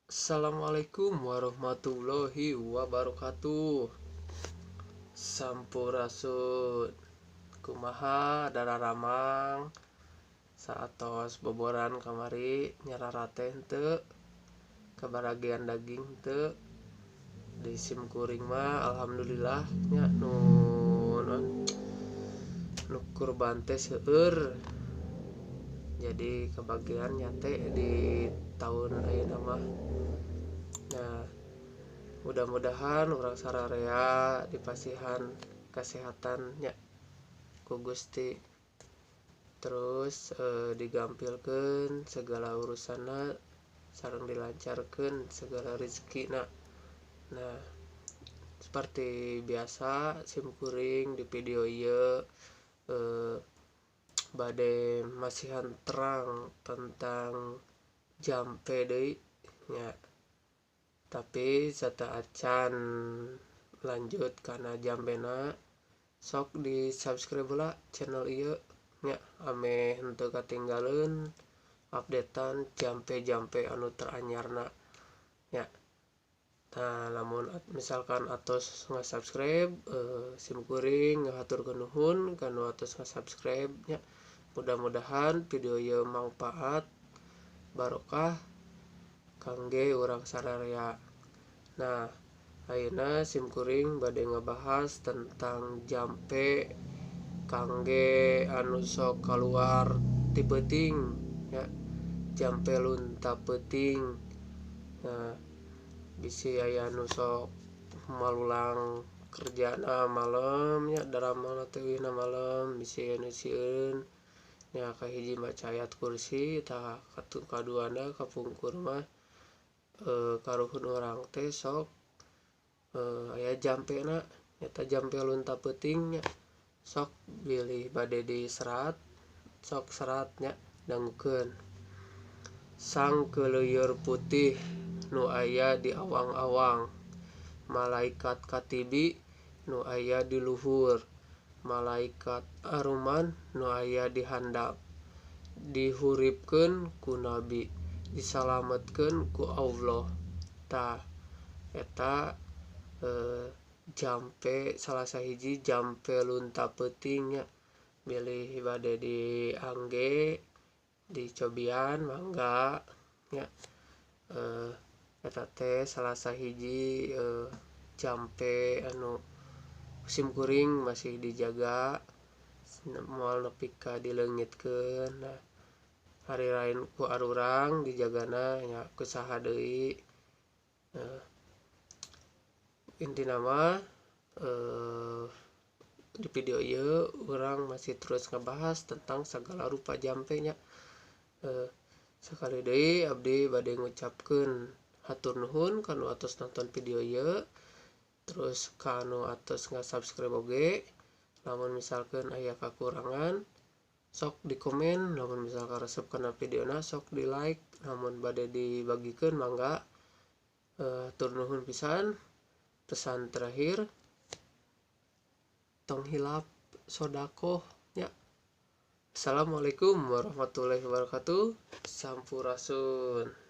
Assalamualaikum warahmatullahi wabarakatuh. Sampurasun. Kumaha dararamang saatos boboran kamari nyararate henteu, kabaragian daging henteu. Di sim kuring mah alhamdulillah nya nu nu kurban teh seueur. Jadi kebagian nyate di tahun ayeuna mah. Nah, mudah-mudahan urang sararea dipasihan kesehatan nya ku Gusti. Terus digampilkeun segala urusanna sareng dilancarkeun segala rezekina. Nah, seperti biasa sim kuring di video ieu bade masihan terang tentang jampe deui nya. Tapi sateuacan lanjut kana jambena, sok di subscribe heula channel ieu nya ameh henteu katinggaleun updatean jampe-jampe anu teranyarna nya. Nah, lamun misalkan atos nga-subscribe, sim kuring ngahaturkeun nuhun kanu atos nga-subscribe nya. Mudah-mudahan video ieu mangpaat barokah kangge urang sararea. Nah, ayeuna sim kuring bade ngabahas tentang jampe kangge anu sok kaluar ti peuting nya, jampe lunta peuting. Nah, bisi aya anu sok malulang kerjana malem nya, daramana teh uihna malem, bisi anu sieun nya. Kahiji maca ayat kursi, tah kaduana kapungkur mah karuhun urang teh sok aya jampena, nyata jampe lunta peuting nya. Sok bilih bade diserat, sok serat nya, dangukeun. Sang keleuyeur putih nu aya di awang-awang, malaikat katibi nu aya di luhur, malaikat aruman nu aya di handap, dihuripkeun ku nabi, disalametkeun ku Allah. Tah, eta jampe salah sahiji jampe lunta peuting nya. Bilih bade diangge dicobian mangga nya. Eta teh salah sahiji jampe anu sim kuring masih dijaga moal nepi ka dileungitkeun. Nah, hari lain ku arurang dijagana nya ku saha deui. Nah, intina mah di video ieu urang masih terus ngebahas tentang segala rupa jampe nya. Sakali deui abdi bade ngucapkeun hatur nuhun kanu atos nonton video ieu, terus kanu atos nga-subscribe oge. Lamun misalkan aya kakurangan sok di komen, lamun misalkan resep kana videona sok di like, lamun bade dibagikeun mangga. Hatur nuhun pisan. Pesan terakhir, tong hilap sodakoh nya. Assalamualaikum warahmatullahi wabarakatuh. Sampurasun.